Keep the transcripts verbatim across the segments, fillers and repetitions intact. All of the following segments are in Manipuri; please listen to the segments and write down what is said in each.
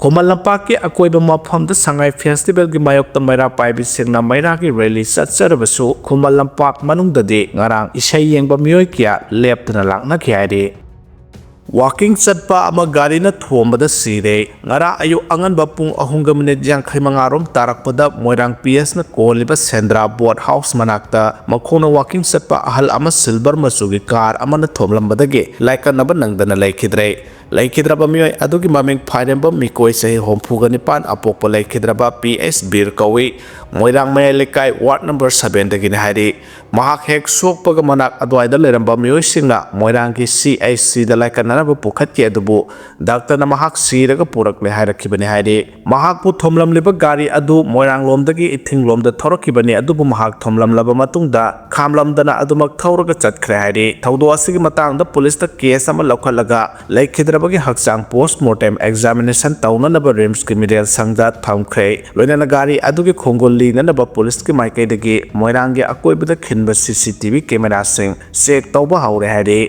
ꯈꯨꯃꯟ ꯂꯝꯄꯥꯛꯀꯤ ꯑꯀꯣꯏꯕ ꯃꯐꯝꯗ ꯁꯉꯥꯏ ꯐꯦꯁꯇꯤꯚꯦꯜꯒꯤ ꯃꯥꯌꯣꯛꯇ ꯃꯩꯔꯥ ꯄꯥꯏꯕꯤꯁꯤꯡꯅ ꯃꯩꯔꯥꯒꯤ ꯔꯦꯂꯤ ꯆꯠꯆꯔꯕꯁꯨ, ꯈꯨꯃꯟ ꯂꯝꯄꯥꯛ ꯃꯅꯨꯡꯗꯗꯤ ꯉꯔꯥꯡ ꯏꯁꯩ ꯌꯦꯡꯕ ꯃꯤꯑꯣꯏ ꯀꯌꯥ ꯂꯦꯞꯇꯅ ꯂꯥꯛꯅꯈꯤ ꯍꯥꯏꯔꯤ꯫ ꯋꯥꯀꯤꯡ ꯆꯠꯄ ꯑꯃ ꯒꯥꯔꯤꯅ ꯊꯣꯝꯕꯗ ꯁꯤꯔꯦ꯫ ꯉꯔꯥꯡ ꯑꯌꯨꯛ ꯑꯉꯟꯕ ꯄꯨꯡ ꯑꯍꯨꯝꯒ ꯃꯤꯅꯤꯠ ꯌꯥꯡꯈꯩ ꯃꯉꯥ ꯔꯣꯝ ꯇꯥꯔꯛꯄꯗ ꯃꯣꯏꯔꯥꯡ ꯄꯤ ꯑꯦꯁꯅ ꯀꯣꯜꯂꯤꯕ ꯁꯦꯟꯗ꯭ꯔꯥ ꯕꯣꯠ ꯍꯥꯎꯁ ꯃꯅꯥꯛꯇ ꯃꯈꯣꯡꯅ ꯋꯥꯀꯤꯡ ꯆꯠꯄ ꯑꯍꯜ ꯑꯃ ꯁꯤꯜꯚꯔ ꯃꯆꯨꯒꯤ ꯀꯥꯔ ꯑꯃꯅ ꯊꯣꯝꯂꯝꯕꯗꯒꯤ ꯂꯥꯏꯀꯠꯅꯕ ꯅꯪꯗꯅ ꯂꯩꯈꯤꯗ꯭ꯔꯦ꯫ ꯂꯩꯈꯤꯗ꯭ꯔꯕ ꯃꯤꯑꯣꯏ ꯑꯗꯨꯒꯤ ꯃꯃꯤꯡ ꯐꯥꯏꯔꯦꯝꯕꯝ ꯃꯤꯀꯣꯏ, ꯆꯍꯤ ꯍꯨꯝꯐꯨꯒ ꯅꯤꯄꯥꯟ, ꯑꯄꯣꯛꯄ ꯂꯩꯈꯤꯗ꯭ꯔꯕ ꯄꯤ ꯑꯦꯁ ꯕꯤꯔ ꯀꯧꯏ꯫ ꯃꯣꯏꯔꯥꯡ ꯃꯌꯥꯏ ꯂꯩꯀꯥꯏ ꯋꯥꯔꯗ ꯅꯝꯕꯔ ꯁꯚꯦꯟꯗꯒꯤꯅꯤ ꯍꯥꯏꯔꯤ꯫ ꯃꯍꯥꯛ ꯍꯦꯛ ꯁꯣꯛꯄꯒ ꯃꯅꯥꯛ ꯑꯗꯨꯋꯥꯏꯗ ꯂꯩꯔꯝꯕ ꯃꯤꯑꯣꯏꯁꯤꯡꯅ ꯃꯣꯏꯔꯥꯡꯒꯤ ꯁꯤ ꯑꯩꯆ ꯁꯤꯗ ꯂꯥꯏꯀꯠꯅꯅꯕ ꯄꯨꯈꯠꯈꯤ, ꯑꯗꯨꯕꯨ ꯗꯥꯛꯇꯔꯅ ꯃꯍꯥꯛ ꯁꯤꯔꯒ ꯄꯨꯔꯛꯂꯦ ꯍꯥꯏꯔꯛꯈꯤꯕꯅꯤ ꯍꯥꯏꯔꯤ꯫ ꯃꯍꯥꯛꯄꯨ ꯊꯣꯝꯂꯝꯂꯤꯕ ꯒꯥꯔꯤ ꯑꯗꯨ ꯃꯣꯏꯔꯥꯡꯂꯣꯝꯗꯒꯤ ꯏꯊꯤꯡꯂꯣꯝꯗ ꯊꯧꯔꯛꯈꯤꯕꯅꯤ, ꯑꯗꯨꯕꯨ ꯃꯍꯥꯛ ꯊꯣꯝꯂꯝꯂꯕ ꯃꯇꯨꯡꯗ ꯈꯥꯝꯂꯝꯗꯅ ꯑꯗꯨꯃꯛ ꯊꯧꯔꯒ ꯆꯠꯈ꯭ꯔꯦ ꯍꯥꯏꯔꯤ꯫ ꯊꯧꯗꯣꯛ ꯑꯁꯤꯒꯤ ꯃꯇꯥꯡꯗ ꯄꯨꯂꯤꯁꯇ ꯀꯦꯁ ꯑꯃ ꯂꯧꯈꯠꯂꯒ ꯂꯩꯈꯤꯗ꯭ꯔꯕꯒꯤ ꯍꯛꯆꯥꯡ ꯄꯣꯁꯠꯃꯣꯔꯇꯦꯝ ꯑꯦꯛꯖꯥꯃꯤꯅꯦꯁꯟ ꯇꯧꯅꯅꯕ ꯔꯤꯝꯁꯀꯤ ꯃꯤꯔꯦꯜ ꯁꯪꯗ ꯊꯝꯈ꯭ꯔꯦ꯫ ꯂꯣꯏꯅꯅ ꯒꯥꯔꯤ ꯑꯗꯨꯒꯤ ꯈꯣꯡꯒꯨꯜ ꯂꯤꯅꯅꯕ ꯄꯨꯂꯤꯁꯀꯤ ꯃꯥꯏꯀꯩꯗꯒꯤ ꯃꯣꯏꯔꯥꯡꯒꯤ ꯑꯀꯣꯏꯕꯗ ꯈꯤꯟꯕ ꯁꯤ ꯁꯤ ꯇꯤ ꯚꯤ ꯀꯦꯃꯦꯔꯥꯁꯤꯡ ꯆꯦꯛ ꯇꯧꯕ ꯍꯧꯔꯦ ꯍꯥꯏꯔꯤ꯫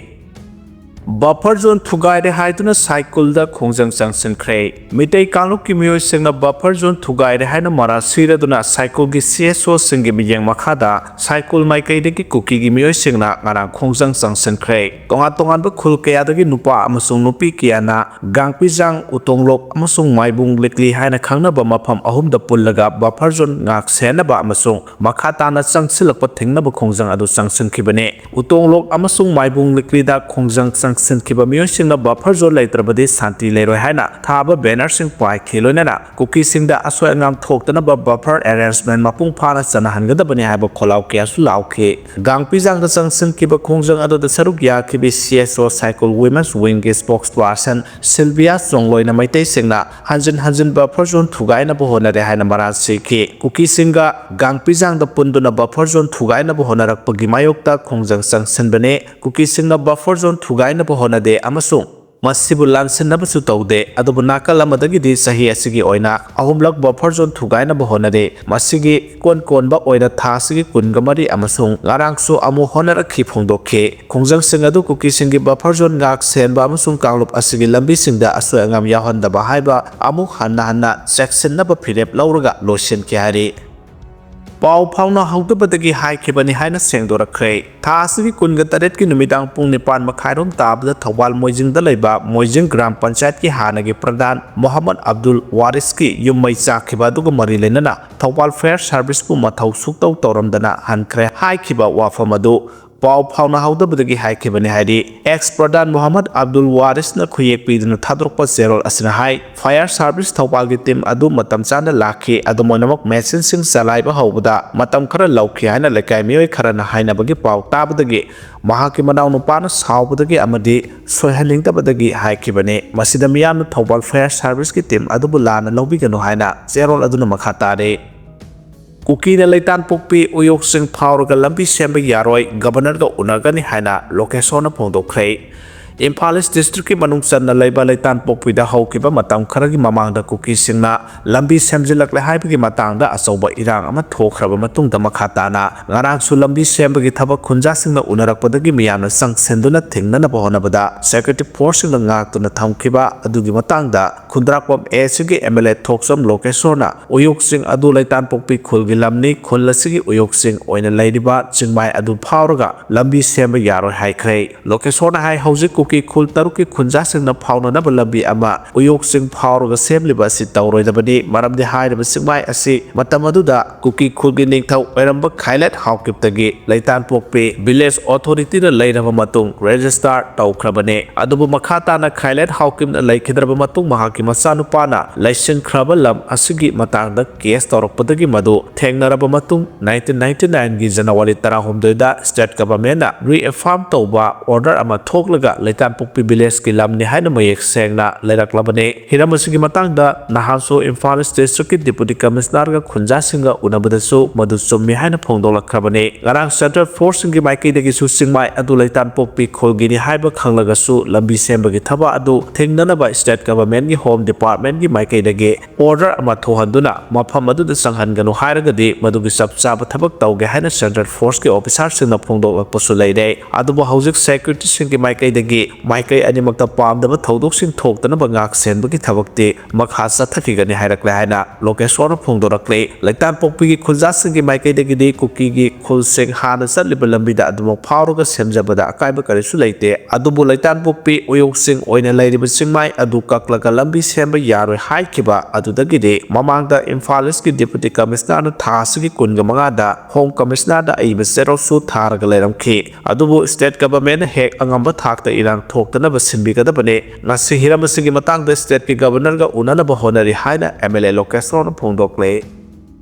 ꯕꯐꯔ ꯖꯣꯟ ꯊꯨꯒꯥꯏꯔꯦ ꯍꯥꯏꯗꯨꯅ ꯁꯥꯏꯀꯨꯜꯗ ꯈꯣꯡꯖꯪ ꯆꯪꯁꯤꯟꯈ꯭ꯔꯦ꯫ ꯃꯤꯇꯩ ꯀꯥꯡꯂꯨꯞꯀꯤ ꯃꯤꯑꯣꯏꯁꯤꯡꯅ ꯕꯐꯔ ꯖꯣꯟ ꯊꯨꯒꯥꯏꯔꯦ ꯍꯥꯏꯅ ꯃꯔꯥꯜ ꯁꯤꯔꯗꯨꯅ ꯁꯥꯏꯀꯨꯜꯒꯤ ꯁꯤ ꯑꯦꯁ ꯑꯣꯁꯤꯡꯒꯤ ꯃꯤꯠꯌꯦꯡ ꯃꯈꯥꯗ ꯁꯥꯏꯀꯨꯜ ꯃꯥꯏꯀꯩꯗꯒꯤ ꯀꯨꯀꯤꯒꯤ ꯃꯤꯑꯣꯏꯁꯤꯡꯅ ꯉꯔꯥꯡ ꯈꯣꯡꯖꯪ ꯆꯪꯁꯤꯟꯈ꯭ꯔꯦ꯫ ꯇꯣꯉꯥꯟ ꯇꯣꯉꯥꯟꯕ ꯈꯨꯜ ꯀꯌꯥꯗꯒꯤ ꯅꯨꯄꯥ ꯑꯃꯁꯨꯡ ꯅꯨꯄꯤ ꯀꯌꯥꯅ ꯒꯥꯡꯄꯤꯖꯥꯡ, ꯎꯇꯣꯡꯂꯣꯛ ꯑꯃꯁꯨꯡ ꯃꯥꯏꯕꯨꯡ ꯂꯤꯛꯂꯤ ꯍꯥꯏꯅ ꯈꯪꯅꯕ ꯃꯐꯝ ꯑꯍꯨꯝꯗ ꯄꯨꯜꯂꯒ ꯕꯐꯔ ꯖꯣꯟ ꯉꯥꯛ ꯁꯦꯟꯅꯕ ꯑꯃꯁꯨꯡ ꯃꯈꯥ ꯇꯥꯅ ꯆꯪꯁꯤꯜꯂꯛꯄ ꯊꯤꯡꯅꯕ ꯈꯣꯡꯖꯪ ꯑꯗꯨ ꯆꯪꯁꯤꯟꯈꯤꯕꯅꯤ꯫ ꯎꯇꯣꯡꯂꯣꯛ ꯑꯃꯁꯨꯡ ꯃꯥꯏꯕꯨꯡ ꯂꯤꯛꯂꯤꯗ ꯈꯣꯡꯖꯪ ꯆꯪꯁꯤꯟꯈꯤꯕ ꯃꯤꯑꯣꯏꯁꯤꯡꯅ ꯕꯐꯔ ꯖꯣꯟ ꯂꯩꯇ꯭ꯔꯕꯗꯤ ꯁꯥꯟꯇꯤ ꯂꯩꯔꯣꯏ ꯍꯥꯏꯅ ꯊꯥꯕ ꯕꯦꯅꯔꯁꯤꯡ ꯄꯥꯏꯈꯤ꯫ ꯂꯣꯏꯅꯅ ꯀꯨꯀꯤꯁꯤꯡꯗ ꯑꯁꯣꯏ ꯑꯉꯥꯝ ꯊꯣꯛꯇꯅꯕ ꯕꯐꯔ ꯑꯦꯔꯦꯟꯖꯃꯦꯟ ꯃꯄꯨꯡ ꯐꯥꯅ ꯆꯠꯅꯍꯟꯒꯗꯕꯅꯤ ꯍꯥꯏꯕ ꯈꯣꯜꯂꯥꯎ ꯀꯌꯥꯁꯨ ꯂꯥꯎꯈꯤ꯫ ꯒꯥꯡꯄꯤꯖꯥꯡꯗ ꯆꯪꯁꯤꯟꯈꯤꯕ ꯈꯣꯡꯖꯪ ꯑꯗꯨꯗ ꯁꯔꯨꯛ ꯌꯥꯈꯤꯕꯤ ꯁꯤ ꯑꯦꯁ ꯑꯣ ꯁꯥꯏꯀꯨꯜ ꯋꯤꯃꯦꯟꯁ ꯋꯤꯡꯒꯤ ꯁ꯭ꯄꯣꯛꯁ ꯄꯥꯔꯁꯟ ꯁꯤꯜꯚꯤꯌꯥ ꯆꯣꯡꯂꯣꯏꯅ ꯃꯩꯇꯩꯁꯤꯡꯅ ꯍꯟꯖꯤꯟ ꯍꯟꯖꯤꯟ ꯕꯐꯔ ꯖꯣꯟ ꯊꯨꯒꯥꯏꯅꯕ ꯍꯣꯠꯅꯔꯦ ꯍꯥꯏꯅ ꯃꯔꯥꯜ ꯁꯤꯈꯤ꯫ ꯀꯨꯀꯤꯁꯤꯡꯒ ꯒꯥꯡꯄꯤꯖꯥꯡꯗ ꯄꯨꯟꯗꯨꯅ ꯕꯐꯔ ꯖꯣꯟ ꯊꯨꯒꯥꯏꯅꯕ ꯍꯣꯠꯅꯔꯛꯄꯒꯤ ꯃꯥꯌꯣꯛꯇ ꯈꯣꯡꯖꯪ ꯆꯪꯁꯤꯟꯕꯅꯤ꯫ ꯀꯨꯀꯤꯁꯤꯡꯅ ꯕꯐꯔ ꯖꯣꯟ ꯊꯨꯒꯥꯏꯅꯕ ꯍꯣꯠꯅꯗꯦ ꯑꯃꯁꯨꯡ ꯃꯁꯤꯕꯨ ꯂꯥꯟꯁꯤꯟꯅꯕꯁꯨ ꯇꯧꯗꯦ꯫ ꯑꯗꯨꯕꯨ ꯅꯥꯀꯜ ꯑꯃꯗꯒꯤꯗꯤ ꯆꯍꯤ ꯑꯁꯤꯒꯤ ꯑꯣꯏꯅ ꯑꯍꯨꯝꯂꯛ buffer zone ꯊꯨꯒꯥꯏꯅꯕ ꯍꯣꯠꯅꯔꯤ꯫ ꯃꯁꯤꯒꯤ ꯏꯀꯣꯟ ꯀꯣꯟꯕ ꯑꯣꯏꯅ ꯊꯥ ꯑꯁꯤꯒꯤ ꯀꯨꯟꯒ ꯃꯔꯤ ꯑꯃꯁꯨꯡ ꯉꯔꯥꯡꯁꯨ ꯑꯃꯨꯛ ꯍꯣꯠꯅꯔꯛꯈꯤ ꯐꯣꯡꯗꯣꯛꯈꯤ꯫ ꯈꯣꯡꯖꯪꯁꯤꯡ ꯑꯗꯨ ꯀꯨꯀꯤꯁꯤꯡꯒꯤ buffer zone ꯉꯥꯛ ꯁꯦꯟꯕ ꯑꯃꯁꯨꯡ ꯀꯥꯡꯂꯨꯞ ꯑꯁꯤꯒꯤ ꯂꯝꯕꯤꯁꯤꯡꯗ ꯑꯁꯣꯏ ꯑꯉꯥꯝ ꯌꯥꯎꯍꯟꯗꯕ ꯍꯥꯏꯕ ꯑꯃꯨꯛ ꯍꯟꯅ ꯍꯟꯅ ꯆꯦꯛꯁꯤꯟꯅꯕ ꯐꯤꯔꯦꯞ ꯂꯧꯔꯒ ꯂꯣꯏꯁꯤꯟꯈꯤ ꯍꯥꯏꯔꯤ꯫ ꯄꯥꯎ ꯐꯥꯎꯅꯍꯧꯗꯕꯗꯒꯤ ꯍꯥꯏꯈꯤꯕꯅꯤ ꯍꯥꯏꯅ ꯁꯦꯡꯗꯣꯔꯛꯈ꯭ꯔꯦ꯫ ꯊꯥ ꯑꯁꯤꯒꯤ ꯀꯨꯟꯒ ꯇꯔꯦꯠꯀꯤ ꯅꯨꯃꯤꯗꯥꯡ ꯄꯨꯡ ꯅꯤꯄꯥꯟ ꯃꯈꯥꯏꯔꯣꯝ ꯇꯥꯕꯗ ꯊꯧꯕꯥꯜ ꯃꯣꯏꯖꯤꯡꯗ ꯂꯩꯕ ꯃꯣꯏꯖꯤꯡ ꯒ꯭ꯔꯥꯝ ꯄꯟꯆꯥꯌꯠꯀꯤ ꯍꯥꯟꯅꯒꯤ ꯄ꯭ꯔꯙꯥꯟ ꯃꯣꯍꯝꯃꯗ ꯑꯕꯗꯨꯜ ꯋꯥꯔꯤꯁꯀꯤ ꯌꯨꯝ ꯃꯩ ꯆꯥꯛꯈꯤꯕ ꯑꯗꯨꯒ ꯃꯔꯤ ꯂꯩꯅꯅ ꯊꯧꯕꯥꯜ fire serviceꯄꯨ ꯃꯊꯧ ꯁꯨꯛꯇꯧ ꯇꯧꯔꯝꯗꯅ ꯍꯟꯈ꯭ꯔꯦ ꯍꯥꯏꯈꯤꯕ ꯋꯥꯐꯝ ꯑꯗꯨ ꯄꯥꯎ ꯐꯥꯎꯅꯍꯧꯗꯕꯗꯒꯤ ꯍꯥꯏꯈꯤꯕꯅꯤ ꯍꯥꯏꯔꯤ꯫ Ex ꯄ꯭ꯔꯙꯥꯟ ꯃꯣꯍꯝꯃꯗ ꯑꯕꯗꯨꯜ ꯋꯥꯔꯤꯁꯅ ꯈꯨꯌꯦꯛ ꯄꯤꯗꯨꯅ ꯊꯥꯗꯣꯔꯛꯄ ꯆꯦꯔꯣꯜ ꯑꯁꯤꯅ ꯍꯥꯏ, fire service ꯊꯧꯕꯥꯜꯒꯤ team ꯑꯗꯨ ꯃꯇꯝ ꯆꯥꯅ ꯂꯥꯛꯈꯤ꯫ ꯑꯗꯨꯝ ꯑꯣꯏꯅꯃꯛ, machineꯁꯤꯡ ꯆꯂꯥꯏꯕ ꯍꯧꯕꯗ ꯃꯇꯝ ꯈꯔ ꯂꯧꯈꯤ ꯍꯥꯏꯅ ꯂꯩꯀꯥꯏ ꯃꯤꯑꯣꯏ ꯈꯔꯅ ꯍꯥꯏꯅꯕꯒꯤ ꯄꯥꯎ ꯇꯥꯕꯗꯒꯤ ꯃꯍꯥꯛꯀꯤ ꯃꯅꯥꯎꯅꯨꯄꯥꯅ ꯁꯥꯎꯕꯗꯒꯤ ꯑꯃꯗꯤ ꯁꯣꯏꯍꯟꯅꯤꯡꯗꯕꯗꯒꯤ ꯍꯥꯏꯈꯤꯕꯅꯤ꯫ ꯃꯁꯤꯗ ꯃꯤꯌꯥꯝꯅ ꯊꯧꯕꯥꯜ fire serviceꯀꯤ team ꯑꯗꯨꯕꯨ ꯂꯥꯟꯅ ꯂꯧꯕꯤꯒꯅꯨ ꯍꯥꯏꯅ ꯆꯦꯔꯣꯜ ꯑꯗꯨꯅ ꯃꯈꯥ ꯇꯥꯔꯤ꯫ ꯀꯨꯀꯤꯅ ꯂꯩꯇꯥꯟꯄꯣꯛꯄꯤ ꯎꯌꯣꯛꯁꯤꯡ ꯐꯥꯎꯔꯒ ꯂꯝꯕꯤ ꯁꯦꯝꯕ ꯌꯥꯔꯣꯏ, Governorꯒ ꯎꯅꯒꯅꯤ ꯍꯥꯏꯅ ꯂꯣꯀꯦꯁꯣꯔꯅ ꯐꯣꯡꯗꯣꯛꯈ꯭ꯔꯦ꯫ ꯏꯝꯐꯥꯜ East districtꯀꯤ ꯃꯅꯨꯡ ꯆꯟꯅ ꯂꯩꯕ ꯂꯩꯇꯥꯟꯄꯣꯛꯄꯤꯗ ꯍꯧꯈꯤꯕ ꯃꯇꯝ ꯈꯔꯒꯤ ꯃꯃꯥꯡꯗ ꯀꯨꯀꯤꯁꯤꯡꯅ ꯂꯝꯕꯤ ꯁꯦꯝꯖꯤꯜꯂꯛꯂꯦ ꯍꯥꯏꯕꯒꯤ ꯃꯇꯥꯡꯗ ꯑꯆꯧꯕ ꯏꯔꯥꯡ ꯑꯃ ꯊꯣꯛꯈ꯭ꯔꯕ ꯃꯇꯨꯡꯗ ꯃꯈꯥ ꯇꯥꯅ ꯉꯔꯥꯡꯁꯨ ꯂꯝꯕꯤ ꯁꯦꯝꯕꯒꯤ ꯊꯕꯛ ꯈꯨꯟꯖꯥꯁꯤꯡꯅ ꯎꯅꯔꯛꯄꯗꯒꯤ ꯃꯤꯌꯥꯝꯅ ꯆꯪꯁꯤꯟꯗꯨꯅ ꯊꯤꯡꯅꯅꯕ ꯍꯣꯠꯅꯕꯗ security forceꯁꯤꯡꯅ ꯉꯥꯛꯇꯨꯅ ꯊꯝꯈꯤꯕ ꯑꯗꯨꯒꯤ ꯃꯇꯥꯡꯗ ꯈꯨꯟꯗ꯭ꯔꯥꯛꯄꯝ ꯑꯦꯁꯤꯒꯤ MLA ꯊꯣꯛꯆꯝ ꯂꯣꯀꯦꯁꯣꯔꯅ ꯎꯌꯣꯛꯁꯤꯡ ꯑꯗꯨ ꯂꯩꯇꯥꯟꯄꯣꯛꯄꯤ ꯈꯨꯜꯒꯤ ꯂꯝꯅꯤ, ꯈꯨꯜ ꯑꯁꯤꯒꯤ ꯎꯌꯣꯛꯁꯤꯡ ꯑꯣꯏꯅ ꯂꯩꯔꯤꯕ ꯆꯤꯡꯃꯥꯏ ꯑꯗꯨ ꯐꯥꯎꯔꯒ ꯂꯝꯕꯤ ꯁꯦꯝꯕ ꯌꯥꯔꯣꯏ ꯍꯥꯏꯈ꯭ꯔꯦ꯫ ꯂꯣꯀꯦꯁꯣꯔꯅ ꯍꯥꯏ, ꯍꯧꯖꯤꯛ ꯀꯨꯀꯤ ꯈꯨꯜ ꯇꯔꯨꯛꯀꯤ ꯈꯨꯟꯖꯥꯁꯤꯡꯅ ꯐꯥꯎꯅꯅꯕ ꯂꯝꯕꯤ ꯑꯃ ꯎꯌꯣꯛꯁꯤꯡ ꯐꯥꯎꯔꯒ ꯁꯦꯝꯂꯤꯕ ꯑꯁꯤ ꯇꯧꯔꯣꯏꯗꯕꯅꯤ, ꯃꯔꯝꯗꯤ ꯍꯥꯏꯔꯤꯕ ꯆꯤꯡꯃꯥꯏ ꯑꯁꯤ ꯃꯇꯝ ꯑꯗꯨꯗ ꯀꯨꯀꯤ ꯈꯨꯜꯒꯤ ꯅꯤꯡꯊꯧ ꯑꯣꯏꯔꯝꯕ ꯈꯥꯏꯂꯦꯠ ꯍꯥꯎꯀꯤꯞꯇꯒꯤ ꯂꯩꯇꯥꯟꯄꯣꯛꯄꯤ village authorityꯅ ꯂꯩꯔꯕ ꯃꯇꯨꯡ register ꯇꯧꯈ꯭ꯔꯕꯅꯤ꯫ ꯑꯗꯨꯕꯨ ꯃꯈꯥ ꯇꯥꯅ ꯈꯥꯏꯂꯦꯠ ꯍꯥꯎꯀꯤꯞꯅ ꯂꯩꯈꯤꯗ꯭ꯔꯕ ꯃꯇꯨꯡ ꯃꯍꯥꯛꯀꯤ ꯃꯆꯥꯅꯨꯄꯥꯅ ꯂꯩꯁꯤꯟꯈ꯭ꯔꯕ ꯂꯝ ꯑꯁꯤꯒꯤ ꯃꯇꯥꯡꯗ case ꯇꯧꯔꯛꯄꯗꯒꯤ ꯃꯗꯨ ꯊꯦꯡꯅꯔꯕ ꯃꯇꯨꯡ nineteen ninety nineꯒꯤ January ꯇꯔꯥꯍꯨꯝꯗꯣꯏꯗ state governmentꯅ reaffirm ꯇꯧꯕ order ꯑꯃ ꯊꯣꯛꯂꯒ ꯂꯩꯇꯥꯟꯄꯣꯛꯄꯤ ꯚꯤꯂꯦꯖꯀꯤ ꯂꯝꯅꯤ ꯍꯥꯏꯅ ꯃꯌꯦꯛ ꯁꯦꯡꯅ ꯂꯩꯔꯛꯂꯕꯅꯤ꯫ ꯍꯤꯔꯝ ꯑꯁꯤꯒꯤ ꯃꯇꯥꯡꯗ ꯅꯍꯥꯟꯁꯨ ꯏꯝꯐꯥꯜ ꯏꯁ ꯗꯤꯁꯇ꯭ꯔꯤꯛꯀꯤ ꯗꯤꯄꯨꯇꯤ ꯀꯃꯤꯁꯅꯔꯒ ꯈꯨꯟꯖꯥꯁꯤꯡꯒ ꯎꯅꯕꯗꯁꯨ ꯃꯗꯨ ꯆꯨꯝꯃꯤ ꯍꯥꯏꯅ ꯐꯣꯡꯗꯣꯛꯂꯛꯈ꯭ꯔꯕꯅꯤ꯫ ꯉꯔꯥꯡ ꯁꯦꯟꯇ꯭ꯔꯦꯜ ꯐꯣꯔꯁꯁꯤꯡꯒꯤ ꯃꯥꯏꯀꯩꯗꯒꯤꯁꯨ ꯆꯤꯡꯃꯥꯏ ꯑꯗꯨ ꯂꯩꯇꯥꯟꯄꯣꯛꯄꯤ ꯈꯨꯜꯒꯤꯅꯤ ꯍꯥꯏꯕ ꯈꯪꯂꯒꯁꯨ ꯂꯝꯕꯤ ꯁꯦꯝꯕꯒꯤ ꯊꯕꯛ ꯑꯗꯨ ꯊꯤꯡꯅꯅꯕ ꯁ꯭ꯇꯦꯠ ꯒꯚꯔꯟꯃꯦꯟꯠꯀꯤ ꯍꯣꯝ ꯗꯤꯄꯥꯔꯠꯃꯦꯟꯠꯀꯤ ꯃꯥꯏꯀꯩꯗꯒꯤ ꯑꯣꯔꯗꯔ ꯑꯃ ꯊꯣꯛꯍꯟꯗꯨꯅ ꯃꯐꯝ ꯑꯗꯨꯗ ꯆꯪꯍꯟꯒꯅꯨ ꯍꯥꯏꯔꯒꯗꯤ ꯃꯗꯨꯒꯤ ꯆꯞ ꯆꯥꯕ ꯊꯕꯛ ꯇꯧꯒꯦ ꯍꯥꯏꯅ ꯁꯦꯟꯇ꯭ꯔꯦꯜ ꯐꯣꯔꯁꯀꯤ ꯑꯣꯐꯤꯁꯥꯔꯁꯤꯡꯅ ꯐꯣꯡꯗꯣꯛꯂꯛꯄꯁꯨ ꯂꯩꯔꯦ꯫ ꯑꯗꯨꯕꯨ ꯍꯧꯖꯤꯛ ꯁꯦꯀ꯭ꯌꯨꯔꯤꯇꯤꯁꯤꯡꯒꯤ ꯃꯥꯏꯀꯩꯗꯒꯤ ꯃꯥꯏꯀꯩ ꯑꯅꯤꯃꯛꯇ ꯄꯥꯝꯗꯕ ꯊꯧꯗꯣꯛꯁꯤꯡ ꯊꯣꯛꯇꯅꯕ ꯉꯥꯛ ꯁꯦꯟꯕꯒꯤ ꯊꯕꯛꯇꯤ ꯃꯈꯥ ꯆꯠꯊꯈꯤꯒꯅꯤ ꯍꯥꯏꯔꯛꯂꯦ ꯍꯥꯏꯅ ꯂꯣꯀꯦꯁꯣꯔꯅ ꯐꯣꯡꯗꯣꯔꯛꯂꯤ꯫ ꯂꯩꯇꯥꯟꯄꯣꯛꯄꯤꯒꯤ ꯈꯨꯜꯖꯥꯁꯤꯡꯒꯤ ꯃꯥꯏꯀꯩꯗꯒꯤꯗꯤ ꯀꯨꯀꯤꯒꯤ ꯈꯨꯜꯁꯤꯡ ꯍꯥꯟꯅ ꯆꯠꯂꯤꯕ ꯂꯝꯕꯤꯗ ꯑꯗꯨꯃꯛ ꯐꯥꯎꯔꯒ ꯁꯦꯝꯖꯕꯗ ꯑꯀꯥꯏꯕ ꯀꯔꯤꯁꯨ ꯂꯩꯇꯦ꯫ ꯑꯗꯨꯕꯨ ꯂꯩꯇꯥꯟꯄꯣꯛꯄꯤ ꯎꯌꯣꯛꯁꯤꯡ ꯑꯣꯏꯅ ꯂꯩꯔꯤꯕ ꯆꯤꯡꯃꯥꯏ ꯑꯗꯨ ꯀꯛꯂꯒ ꯂꯝꯕꯤ ꯁꯦꯝꯕ ꯌꯥꯔꯣꯏ ꯍꯥꯏꯈꯤꯕ ꯑꯗꯨꯗꯒꯤꯗꯤ ꯃꯃꯥꯡꯗ ꯏꯝꯐꯥꯜ ꯏꯁꯀꯤ ꯗꯤꯄꯨꯇꯤ ꯀꯃꯤꯁꯅꯔꯅ ꯊꯥ ꯑꯁꯤꯒꯤ ꯀꯨꯟꯒ ꯃꯉꯥꯗ ꯍꯣꯝ ꯀꯃꯤꯁꯅꯔꯗ ꯑꯏꯕ ꯆꯦꯔꯣꯜꯁꯨ ꯊꯥꯔꯒ ꯂꯩꯔꯝꯈꯤ꯫ ꯑꯗꯨꯕꯨ ꯁ꯭ꯇꯦꯠ ꯒꯚꯔꯟꯃꯦꯟꯠꯅ ꯍꯦꯛ ꯑꯉꯝꯕ ꯊꯥꯛꯇ ꯏꯔꯥꯡ ꯊꯣꯛꯇꯅꯕ ꯁꯤꯟꯕꯤꯒꯗꯕꯅꯤ꯫ ꯉꯁꯤ ꯍꯤꯔꯝ ꯑꯁꯤꯒꯤ ꯃꯇꯥꯡꯗ ꯁ꯭ꯇꯦꯠꯀꯤ ꯒꯚꯔꯅꯔꯒ ꯎꯅꯅꯕ ꯍꯣꯠꯅꯔꯤ ꯍꯥꯏꯅ ꯑꯦꯝ ꯑꯦꯜ ꯑꯦ ꯂꯣꯀꯦꯁꯣꯔꯅ ꯐꯣꯡꯗꯣꯛꯂꯦ꯫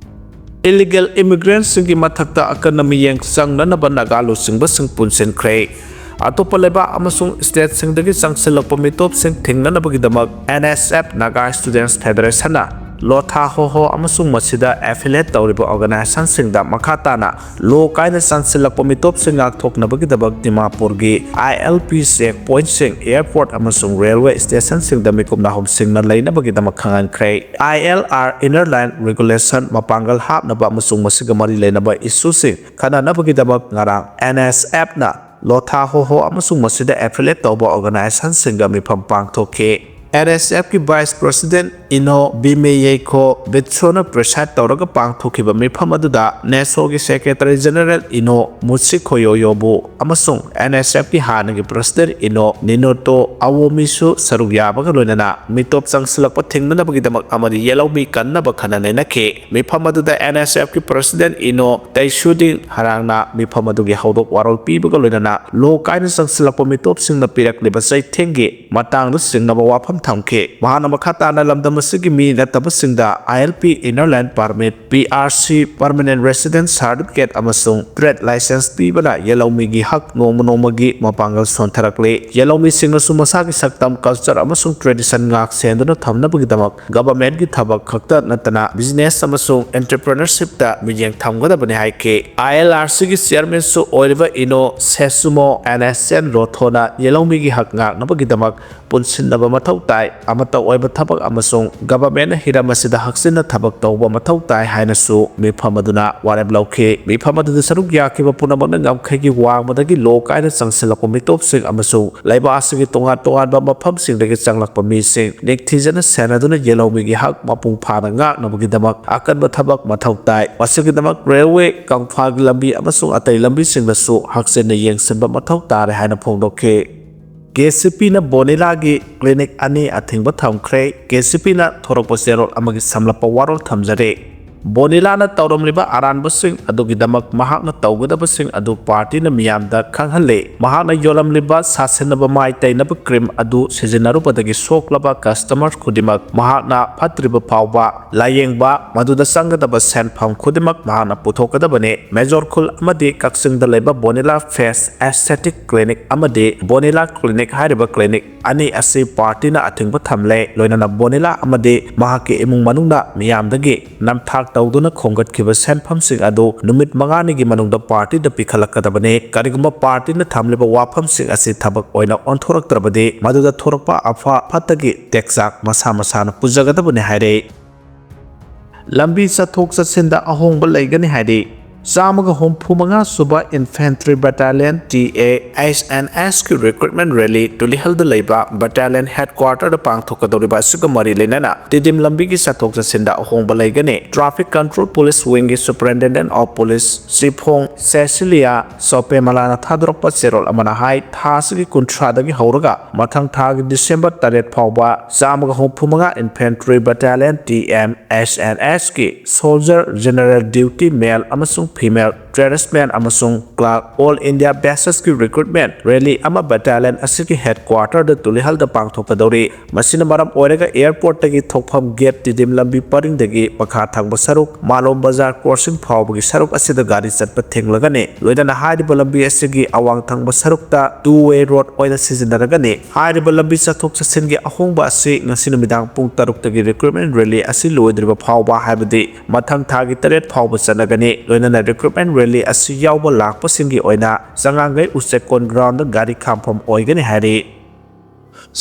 ꯏꯂꯤꯒꯦꯜ ꯏꯃꯤꯒ꯭ꯔꯦꯟꯠꯁꯤꯡꯒꯤ ꯃꯊꯛꯇ ꯑꯀꯟꯕ ꯃꯤꯠꯌꯦꯡ ꯆꯪꯅꯅꯕ ꯅꯥꯒꯥ ꯂꯨꯆꯤꯡꯕꯁꯤꯡ ꯄꯨꯟꯁꯤꯟꯈ꯭ꯔꯦ꯫ ꯑꯇꯣꯞꯄ ꯂꯩꯕꯥꯛ ꯑꯃꯁꯨꯡ ꯁ꯭ꯇꯦꯠꯁꯤꯡꯗꯒꯤ ꯆꯪꯁꯤꯜꯂꯛꯄ ꯃꯤꯇꯣꯞꯁꯤꯡ ꯊꯤꯡꯅꯅꯕꯒꯤꯗꯃꯛ N S F Naga students ꯐꯦꯗꯔꯦꯁꯟꯅ ꯂꯣꯊꯥ ꯍꯣꯍꯣ ꯑꯃꯁꯨꯡ ꯃꯁꯤꯗ ꯑꯦꯐꯤꯂꯦꯠ ꯇꯧꯔꯤꯕ ꯑꯣꯔꯒꯅꯥꯏꯖꯦꯁꯟꯁꯤꯡꯗ ꯃꯈꯥ ꯇꯥꯅ ꯂꯣ ꯀꯥꯏꯅ ꯆꯪꯁꯤꯜꯂꯛꯄ ꯃꯤꯇꯣꯞꯁꯤꯡ ꯉꯥꯛꯊꯣꯛꯅꯕꯒꯤꯗꯃꯛ ꯗꯤꯃꯥꯄꯨꯔꯒꯤ ꯑꯥꯏ ꯑꯦꯜ ꯄꯤ ꯆꯦꯛ ꯄꯣꯏꯟꯠꯁꯤꯡ, ꯑꯦꯌꯔꯄꯣꯔꯠ ꯑꯃꯁꯨꯡ ꯔꯦꯜꯋꯦ ꯁ꯭ꯇꯦꯁꯟꯁꯤꯡꯗ ꯃꯤꯀꯨꯞ ꯅꯥꯍꯨꯝꯁꯤꯡꯅ ꯂꯩꯅꯕꯒꯤꯗꯃꯛ ꯈꯪꯍꯟꯈ꯭ꯔꯦ꯫ I L R inner line regulation ꯃꯄꯥꯡꯒꯜ ꯍꯥꯞꯅꯕ ꯑꯃꯁꯨꯡ ꯃꯁꯤꯒ ꯃꯔꯤ ꯂꯩꯅꯕ ꯏꯁꯨꯁꯤꯡ ꯈꯟꯅꯅꯕꯒꯤꯗꯃꯛ ꯉꯔꯥꯡ ꯑꯦꯟ ꯑꯦꯁ ꯑꯦꯐꯅ ꯂꯣꯊꯥ ꯍꯣꯍꯣ ꯑꯃꯁꯨꯡ ꯃꯁꯤꯗ ꯑꯦꯐꯤꯂꯦꯠ ꯇꯧꯕ ꯑꯣꯔꯒꯅꯥꯏꯖꯦꯁꯟꯁꯤꯡꯒ ꯃꯤꯐꯝ ꯄꯥꯡꯊꯣꯛꯈꯤ꯫ ꯑꯦꯟ ꯑꯦꯁ ꯑꯦꯐꯀꯤ ꯚꯥꯏꯁ ꯄ꯭ꯔꯁꯤꯗꯦꯟꯠ ꯏꯅꯣ ꯕꯤꯃꯦꯌꯦꯈꯣ ꯕꯤꯠꯁꯣꯅ ꯄ꯭ꯔꯤꯁꯥꯏꯗ ꯇꯧꯔꯒ ꯄꯥꯡꯊꯣꯛꯈꯤꯕ ꯃꯤꯐꯝ ꯑꯗꯨꯗ ꯅꯦꯁꯣꯒꯤ ꯁꯦꯀ꯭ꯔꯦꯇꯔꯤ ꯖꯦꯅꯔꯦꯜ ꯏꯅꯣ ꯃꯨꯠꯁꯤꯈꯣꯌꯣꯌꯣꯕꯨ ꯑꯃꯁꯨꯡ ꯑꯦꯟ ꯑꯦꯁ ꯑꯦꯐꯀꯤ ꯍꯥꯟꯅꯒꯤ ꯄ꯭ꯔꯁꯤꯗꯦꯟꯠ ꯏꯅꯣ ꯅꯤꯅꯣꯇꯣ ꯑꯋꯣꯃꯤꯁꯨ ꯁꯔꯨꯛ ꯌꯥꯕꯒ ꯂꯣꯏꯅꯅ ꯃꯤꯇꯣꯞ ꯆꯪꯁꯤꯜꯂꯛꯄ ꯊꯤꯡꯅꯅꯕꯒꯤꯗꯃꯛ ꯑꯃꯗꯤ ꯌꯦꯜꯍꯧꯃꯤ ꯀꯟꯅꯕ ꯈꯟꯅ ꯅꯩꯅꯈꯤ꯫ ꯃꯤꯐꯝ ꯑꯗꯨꯗ ꯑꯦꯟ ꯑꯦꯁ ꯑꯦꯐꯀꯤ ꯄ꯭ꯔꯁꯤꯗꯦꯟꯠ ꯏꯅꯣ ꯇꯩꯁꯨꯗꯤꯟ ꯍꯔꯥꯡꯅ ꯃꯤꯐꯝ ꯑꯗꯨꯒꯤ ꯍꯧꯗꯣꯛ ꯋꯥꯔꯣꯜ ꯄꯤꯕꯒ ꯂꯣꯏꯅꯅ ꯂꯣ ꯀꯥꯏꯅ ꯆꯪꯁꯤꯜꯂꯛꯄ ꯃꯤꯇꯣꯞꯁꯤꯡꯅ ꯄꯤꯔꯛꯂꯤꯕ ꯆꯩꯊꯦꯡꯒꯤ ꯃꯇꯥꯡꯗ ꯆꯤꯡꯅꯕ ꯋꯥꯐꯝ ꯊꯝꯈꯤ꯫ ꯃꯍꯥꯛꯅ ꯃꯈꯥ ꯇꯥꯅ ꯂꯝꯗꯝ ꯑꯁꯤꯒꯤ ꯃꯤ ꯅꯠꯇꯕꯁꯤꯡꯗ I L P, Inner Line Permit, P R C, Permanent Residence Certificate ꯑꯃꯁꯨꯡ Trade License ꯄꯤꯕꯅ ꯌꯦꯜꯍꯧꯃꯤꯒꯤ ꯍꯛ ꯅꯣꯡꯃ ꯅꯣꯡꯃꯒꯤ ꯃꯄꯥꯡꯒꯜ ꯁꯣꯟꯊꯔꯛꯂꯤ꯫ ꯌꯦꯜꯍꯧꯃꯤꯁꯤꯡꯅꯁꯨ ꯃꯁꯥꯒꯤ ꯁꯛꯇꯝ, culture ꯑꯃꯁꯨꯡ tradition ꯉꯥꯛ ꯁꯦꯟꯗꯨꯅ ꯊꯝꯅꯕꯒꯤꯗꯃꯛ governmentꯀꯤ ꯊꯕꯛ ꯈꯛꯇ ꯅꯠꯇꯅ business ꯑꯃꯁꯨꯡ entrepreneurshipꯇ ꯃꯤꯠꯌꯦꯡ ꯊꯝꯒꯗꯕꯅꯤ ꯍꯥꯏꯈꯤ꯫ I L R Cꯒꯤ chairmanꯁꯨ ꯑꯣꯏꯔꯤꯕ ꯏꯅꯣ ꯁꯦꯁꯨꯃꯣ ꯑꯦꯟ ꯑꯦꯁ ꯑꯦꯟ ꯔꯣꯊꯣꯅ ꯌꯦꯜꯍꯧꯃꯤꯒꯤ ꯍꯛ ꯉꯥꯛꯅꯕꯒꯤꯗꯃꯛ ꯄꯨꯟꯁꯤꯟꯅꯕ ꯃꯊꯧ ꯇꯥꯏ꯫ ꯑꯃꯠꯇ ꯑꯣꯏꯕ ꯊꯕꯛ ꯑꯃꯁꯨꯡ governmentꯅ ꯍꯤꯔꯝ ꯑꯁꯤꯗ ꯍꯛꯆꯤꯟꯅ ꯊꯕꯛ ꯇꯧꯕ ꯃꯊꯧ ꯇꯥꯏ ꯍꯥꯏꯅꯁꯨ ꯃꯤꯐꯝ ꯑꯗꯨꯅ ꯋꯥꯔꯦꯞ ꯂꯧꯈꯤ꯫ ꯃꯤꯐꯝ ꯑꯗꯨꯗ ꯁꯔꯨꯛ ꯌꯥꯈꯤꯕ ꯄꯨꯝꯅꯃꯛꯅ ꯉꯝꯈꯩꯒꯤ ꯋꯥꯡꯃꯗꯒꯤ ꯂꯣ ꯀꯥꯏꯅ ꯆꯪꯁꯤꯜꯂꯛꯄ ꯃꯤꯇꯣꯞꯁꯤꯡ ꯑꯃꯁꯨꯡ ꯂꯩꯕꯥꯛ ꯑꯁꯤꯒꯤ ꯇꯣꯉꯥꯟ ꯇꯣꯉꯥꯟꯕ ꯃꯐꯝꯁꯤꯡꯗꯒꯤ ꯆꯪꯂꯛꯄ ꯃꯤꯁꯤꯡ ꯅꯤꯡꯊꯤꯖꯅ ꯁꯦꯟꯅꯗꯨꯅ ꯌꯦꯜꯍꯧꯃꯤꯒꯤ ꯍꯛ ꯃꯄꯨꯡ ꯐꯥꯅ ꯉꯥꯛꯅꯕꯒꯤꯗꯃꯛ ꯑꯀꯟꯕ ꯊꯕꯛ ꯃꯊꯧ ꯇꯥꯏ꯫ ꯃꯁꯤꯒꯤꯗꯃꯛ railway, ꯀꯪꯐꯥꯜꯒꯤ ꯂꯝꯕꯤ ꯑꯃꯁꯨꯡ ꯑꯇꯩ ꯂꯝꯕꯤꯁꯤꯡꯗꯁꯨ ꯍꯛꯆꯤꯟꯅ ꯌꯦꯡꯁꯤꯟꯕ ꯃꯊꯧ ꯇꯥꯔꯦ ꯍꯥꯏꯅ ꯐꯣꯡꯗꯣꯛꯈꯤ꯫ K C Pꯅ ꯕꯣꯅꯤꯂꯥꯒꯤ clinic ꯑꯅꯤ ꯑꯊꯤꯡꯕ ꯊꯝꯈ꯭ꯔꯦ꯫ K C Pꯅ ꯊꯣꯔꯛꯄ ꯆꯦꯔꯣꯜ ꯑꯃꯒꯤ ꯁꯝꯂꯞꯄ ꯋꯥꯔꯣꯜ ꯊꯝꯖꯔꯤ꯫ ꯕꯣꯅꯤꯂꯥꯅ ꯇꯧꯔꯝꯂꯤꯕ ꯑꯔꯥꯟꯕꯁꯤꯡ ꯑꯗꯨꯒꯤꯗꯃꯛ ꯃꯍꯥꯛꯅ ꯇꯧꯒꯗꯕꯁꯤꯡ ꯑꯗꯨ partyꯅ ꯃꯤꯌꯥꯝꯗ ꯈꯪꯍꯜꯂꯤ꯫ ꯃꯍꯥꯛꯅ ꯌꯣꯜꯂꯝꯂꯤꯕ ꯁꯥꯁꯤꯟꯅꯕ ꯃꯥꯏ ꯇꯩꯅꯕ cream ꯑꯗꯨ ꯁꯤꯖꯤꯟꯅꯔꯨꯕꯗꯒꯤ ꯁꯣꯛꯂꯕ customer ꯈꯨꯗꯤꯡꯃꯛ ꯃꯍꯥꯛꯅ ꯐꯠꯇ꯭ꯔꯤꯕ ꯐꯥꯎꯕ ꯂꯥꯌꯦꯡꯕ, ꯃꯗꯨꯗ ꯆꯪꯒꯗꯕ ꯁꯦꯟꯐꯝ ꯈꯨꯗꯤꯡꯃꯛ ꯃꯍꯥꯛꯅ ꯄꯨꯊꯣꯛꯀꯗꯕꯅꯤ꯫ ꯃꯦꯖꯣꯔ ꯈꯨꯜ ꯑꯃꯗꯤ ꯀꯛꯆꯤꯡꯗ ꯂꯩꯕ ꯕꯣꯅꯤꯂꯥ Face Aesthetic Clinic ꯑꯃꯗꯤ ꯕꯣꯅꯤꯂꯥ Clinic ꯍꯥꯏꯔꯤꯕ clinic ꯑꯅꯤ ꯑꯁꯤ partyꯅ ꯑꯊꯤꯡꯕ ꯊꯝꯂꯦ꯫ ꯂꯣꯏꯅꯅ ꯕꯣꯅꯤꯂꯥ ꯑꯃꯗꯤ ꯃꯍꯥꯛꯀꯤ ꯏꯃꯨꯡ ꯃꯅꯨꯡꯅ ꯃꯤꯌꯥꯝꯗꯒꯤ ꯅꯝꯊꯥꯛ ꯇꯧꯗꯨꯅ ꯈꯣꯝꯒꯠꯈꯤꯕ ꯁꯦꯟꯐꯝꯁꯤꯡ ꯑꯗꯨ ꯅꯨꯃꯤꯠ ꯃꯉꯥꯅꯤꯒꯤ ꯃꯅꯨꯡꯗ partyꯗ ꯄꯤꯈꯠꯂꯛꯀꯗꯕꯅꯤ꯫ ꯀꯔꯤꯒꯨꯝꯕ partyꯅ ꯊꯝꯂꯤꯕ ꯋꯥꯐꯝꯁꯤꯡ ꯑꯁꯤ ꯊꯕꯛ ꯑꯣꯏꯅ ꯑꯣꯟꯊꯣꯔꯛꯇ꯭ꯔꯕꯗꯤ, ꯃꯗꯨꯗ ꯊꯣꯔꯛꯄ ꯑꯐ ꯐꯠꯇꯒꯤ ꯇꯦꯛꯆꯥꯛ ꯃꯁꯥ ꯃꯁꯥꯅ ꯄꯨꯖꯒꯗꯕꯅꯤ ꯍꯥꯏꯔꯦ꯫ ꯂꯝꯕꯤ ꯆꯠꯊꯣꯛ ꯆꯠꯁꯤꯟꯗ ꯑꯍꯣꯡꯕ ꯂꯩꯒꯅꯤ ꯍꯥꯏꯔꯤ꯫ ꯆꯥꯝꯃꯒ ꯍꯨꯝꯐꯨ ꯃꯉꯥ ꯁꯨꯕ Infantry Battalion, T A H N S ꯀꯤ recruitment rally ꯇꯨꯂꯤꯍꯜꯗ ꯂꯩꯕ battalion headquarterꯗ ꯄꯥꯡꯊꯣꯛꯀꯗꯧꯔꯤꯕ ꯑꯁꯤꯒ ꯃꯔꯤ ꯂꯩꯅꯅ ꯇꯤꯗꯤꯝ ꯂꯝꯕꯤꯒꯤ ꯆꯠꯊꯣꯛ ꯆꯠꯁꯤꯟꯗ ꯑꯍꯣꯡꯕ ꯂꯩꯒꯅꯤ꯫ Traffic Control Police Wingꯒꯤ Superintendent of Police ꯆꯤꯐꯣꯡ Cecilia ꯁꯣꯄꯦꯃꯂꯥꯅ ꯊꯥꯗꯣꯔꯛꯄ ꯆꯦꯔꯣꯜ ꯑꯃꯅ ꯍꯥꯏ, ꯊꯥ ꯑꯁꯤꯒꯤ ꯀꯨꯟꯊ꯭ꯔꯥꯗꯒꯤ ꯍꯧꯔꯒ ꯃꯊꯪ ꯊꯥꯒꯤ December ꯇꯔꯦꯠ ꯐꯥꯎꯕ ꯆꯥꯝꯃꯒ ꯍꯨꯝꯐꯨ ꯃꯉꯥ Infantry Battalion, T M H N S ꯀꯤ soldier, general duty, male ꯑꯃꯁꯨꯡ female tradesman ꯑꯃꯁꯨꯡ clerk All India Basisꯀꯤ recruitment rally ꯑꯃ battalion ꯑꯁꯤꯒꯤ headquarterꯗ ꯇꯨꯂꯤꯍꯜꯗ ꯄꯥꯡꯊꯣꯛꯀꯗꯧꯔꯤ꯫ ꯃꯁꯤꯅ ꯃꯔꯝ ꯑꯣꯏꯔꯒ airportꯇꯒꯤ ꯊꯣꯛꯐꯝ gate ꯇꯤꯗꯤꯝ ꯂꯝꯕꯤ ꯄꯔꯤꯡꯗꯒꯤ ꯃꯈꯥ ꯊꯪꯕ ꯁꯔꯨꯛ ꯃꯥꯂꯣꯝ ꯕꯖꯥꯔ crossing ꯐꯥꯎꯕꯒꯤ ꯁꯔꯨꯛ ꯑꯁꯤꯗ ꯒꯥꯔꯤ ꯆꯠꯄ ꯊꯤꯡꯂꯒꯅꯤ꯫ ꯂꯣꯏꯅꯅ ꯍꯥꯏꯔꯤꯕ ꯂꯝꯕꯤ ꯑꯁꯤꯒꯤ ꯑꯋꯥꯡ ꯊꯪꯕ ꯁꯔꯨꯛꯇ two way road ꯑꯣꯏꯅ ꯁꯤꯖꯤꯟꯅꯔꯒꯅꯤ꯫ ꯍꯥꯏꯔꯤꯕ ꯂꯝꯕꯤ ꯆꯠꯊꯣꯛ ꯆꯠꯁꯤꯟꯒꯤ ꯑꯍꯣꯡꯕ ꯑꯁꯤ ꯉꯁꯤ ꯅꯨꯃꯤꯗꯥꯡ ꯄꯨꯡ ꯇꯔꯨꯛꯇꯒꯤ recruitment rally ꯑꯁꯤ ꯂꯣꯏꯗ꯭ꯔꯤꯕ ꯐꯥꯎꯕ, ꯍꯥꯏꯕꯗꯤ ꯃꯊꯪ ꯊꯥꯒꯤ ꯇꯔꯦꯠ ꯐꯥꯎꯕ ꯆꯠꯅꯒꯅꯤ꯫ ꯂꯣꯏꯅꯅ recruitment rally ꯑꯁꯤ ꯌꯥꯎꯕ ꯂꯥꯛꯄꯁꯤꯡꯒꯤ ꯑꯣꯏꯅ ꯆꯉꯥꯡꯒꯩ ꯎꯆꯦꯛꯀꯣꯟ groundꯗ ꯒꯥꯔꯤ ꯈꯥꯝꯐꯝ ꯑꯣꯏꯒꯅꯤ ꯍꯥꯏꯔꯤ꯫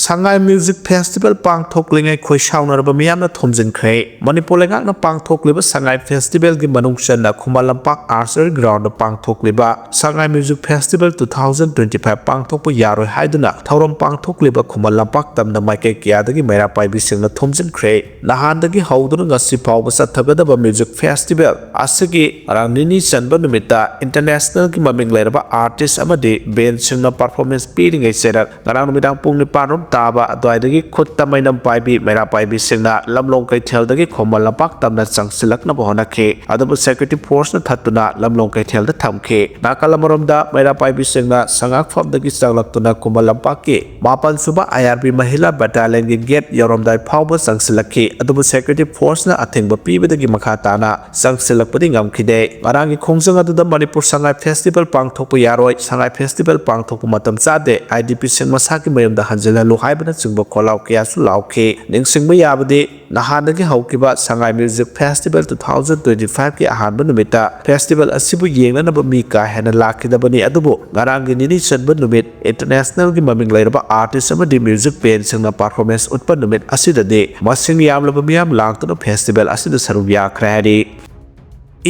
ꯁꯉꯥꯏ Music Festival ꯄꯥꯡꯊꯣꯛꯂꯤꯉꯩ ꯈꯣꯏꯁꯥꯎꯅꯔꯕ ꯃꯤꯌꯥꯝꯅ ꯊꯣꯝꯖꯤꯟꯈ꯭ꯔꯦ꯫ ꯃꯅꯤꯄꯨꯔ ꯂꯩꯉꯥꯛꯅ ꯄꯥꯡꯊꯣꯛꯂꯤꯕ ꯁꯉꯥꯏ Festivalꯒꯤ ꯃꯅꯨꯡ ꯆꯟꯅ ꯈꯨꯃꯟ ꯂꯝꯄꯥꯛ Archery groundꯗ ꯄꯥꯡꯊꯣꯛꯂꯤꯕ ꯁꯉꯥꯏ Music Festival two thousand twenty five ꯄꯥꯡꯊꯣꯛꯄ ꯌꯥꯔꯣꯏ ꯍꯥꯏꯗꯨꯅ ꯊꯧꯔꯝ ꯄꯥꯡꯊꯣꯛꯂꯤꯕ ꯈꯨꯃꯟ ꯂꯝꯄꯥꯛ ꯇꯝꯅ ꯃꯥꯏꯀꯩ ꯀꯌꯥꯗꯒꯤ ꯃꯩꯔꯥ ꯄꯥꯏꯕꯤꯁꯤꯡꯅ ꯊꯣꯝꯖꯤꯟꯈ꯭ꯔꯦ꯫ ꯅꯍꯥꯟꯗꯒꯤ ꯍꯧꯗꯨꯅ ꯉꯁꯤ ꯐꯥꯎꯕ ꯆꯠꯊꯒꯗꯕ Music Festival ꯑꯁꯤꯒꯤ ꯉꯔꯥꯡ ꯅꯤꯅꯤ ꯆꯟꯕ ꯅꯨꯃꯤꯠꯇ internationalꯒꯤ ꯃꯃꯤꯡ ꯂꯩꯔꯕ artist ꯑꯃꯗꯤ bandꯁꯤꯡꯅ performance ꯄꯤꯔꯤꯉꯩ ꯆꯩꯔꯛ ꯉꯔꯥꯡ ꯅꯨꯃꯤꯗꯥꯡ ꯄꯨꯡ ꯅꯤꯄꯥꯟ ꯔꯣꯝ ꯇꯥꯕ ꯑꯗꯨꯋꯥꯏꯗꯒꯤ ꯈꯨꯠꯇ ꯃꯩꯅꯝ ꯄꯥꯏꯕꯤ ꯃꯩꯔꯥ ꯄꯥꯏꯕꯤꯁꯤꯡꯅ ꯂꯝꯂꯣꯡ ꯀꯩꯊꯦꯜꯗꯒꯤ ꯈꯨꯃꯟ ꯂꯝꯄꯥꯛ ꯇꯝꯅ ꯆꯪꯁꯤꯜꯂꯛꯅꯕ ꯍꯣꯠꯅꯈꯤ꯫ ꯑꯗꯨꯕꯨ security forceꯅ ꯊꯠꯇꯨꯅ ꯂꯝꯂꯣꯡ ꯀꯩꯊꯦꯜꯗ ꯊꯝꯈꯤ꯫ ꯅꯥꯀꯜ ꯑꯃꯔꯣꯝꯗ ꯃꯩꯔꯥ ꯄꯥꯏꯕꯤꯁꯤꯡꯅ ꯁꯉꯥꯛꯐꯝꯗꯒꯤ ꯆꯪꯂꯛꯇꯨꯅ ꯈꯨꯃꯟ ꯂꯝꯄꯥꯛꯀꯤ ꯃꯥꯄꯟ ꯁꯨꯕ IRB ꯃꯍꯤꯂꯥ battalionꯒꯤ gate ꯌꯧꯔꯝꯗꯥꯏ ꯐꯥꯎꯕ ꯆꯪꯁꯤꯜꯂꯛꯈꯤ꯫ ꯑꯗꯨꯕꯨ security forceꯅ ꯑꯊꯤꯡꯕ ꯄꯤꯕꯗꯒꯤ ꯃꯈꯥ ꯇꯥꯅ ꯆꯪꯁꯤꯜꯂꯛꯄꯗꯤ ꯉꯝꯈꯤꯗꯦ꯫ ꯉꯔꯥꯡꯒꯤ ꯈꯣꯡꯖꯪ ꯑꯗꯨꯗ ꯃꯅꯤꯄꯨꯔ ꯁꯉꯥꯏ Festival ꯄꯥꯡꯊꯣꯛꯄ ꯌꯥꯔꯣꯏ, ꯁꯉꯥꯏ Festival ꯄꯥꯡꯊꯣꯛꯄ ꯃꯇꯝ ꯆꯥꯗꯦ, IDPꯁꯤꯡ ꯃꯁꯥꯒꯤ ꯃꯌꯨꯝꯗ ꯍꯟꯖꯤꯜꯍꯜꯂꯨ ꯍꯥꯏꯕꯅꯆꯤꯡꯕ ꯈꯣꯜꯂꯥꯎ ꯀꯌꯥꯁꯨ ꯂꯥꯎꯈꯤ꯫ ꯅꯤꯡꯁꯤꯡꯕ ꯌꯥꯕꯗꯤ, ꯅꯍꯥꯟꯗꯒꯤ ꯍꯧꯈꯤꯕ ꯁꯉꯥꯏ Music Festival two thousand twenty fiveꯀꯤ ꯑꯍꯥꯟꯕ ꯅꯨꯃꯤꯠꯇ festival ꯑꯁꯤꯕꯨ ꯌꯦꯡꯅꯅꯕ ꯃꯤ ꯀꯥ ꯍꯦꯟꯅ ꯂꯥꯛꯈꯤꯗꯕꯅꯤ, ꯑꯗꯨꯕꯨ ꯉꯔꯥꯡꯒꯤ ꯅꯤꯅꯤ ꯆꯟꯕ ꯅꯨꯃꯤꯠ internationalꯒꯤ ꯃꯃꯤꯡ ꯂꯩꯔꯕ artist ꯑꯃꯗꯤ music bandꯁꯤꯡꯅ performance ꯎꯠꯄ ꯅꯨꯃꯤꯠ ꯑꯁꯤꯗꯗꯤ ꯃꯁꯤꯡ ꯌꯥꯝꯂꯕ ꯃꯤꯌꯥꯝ ꯂꯥꯛꯇꯨꯅ festival ꯑꯁꯤꯗ ꯁꯔꯨꯛ ꯌꯥꯈ꯭ꯔꯦ ꯍꯥꯏꯔꯤ꯫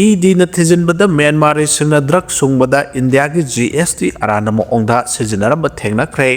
EDꯅ ꯊꯤꯖꯤꯟꯕꯗ ꯃ꯭ꯌꯥꯟꯃꯥꯔꯤꯁꯤꯡꯅ drug ꯁꯨꯡꯕꯗ ꯏꯟꯗꯤꯌꯥꯒꯤ GST ꯑꯔꯥꯟꯕ ꯃꯑꯣꯡꯗ ꯁꯤꯖꯤꯟꯅꯔꯝꯕ ꯊꯦꯡꯅꯈ꯭ꯔꯦ꯫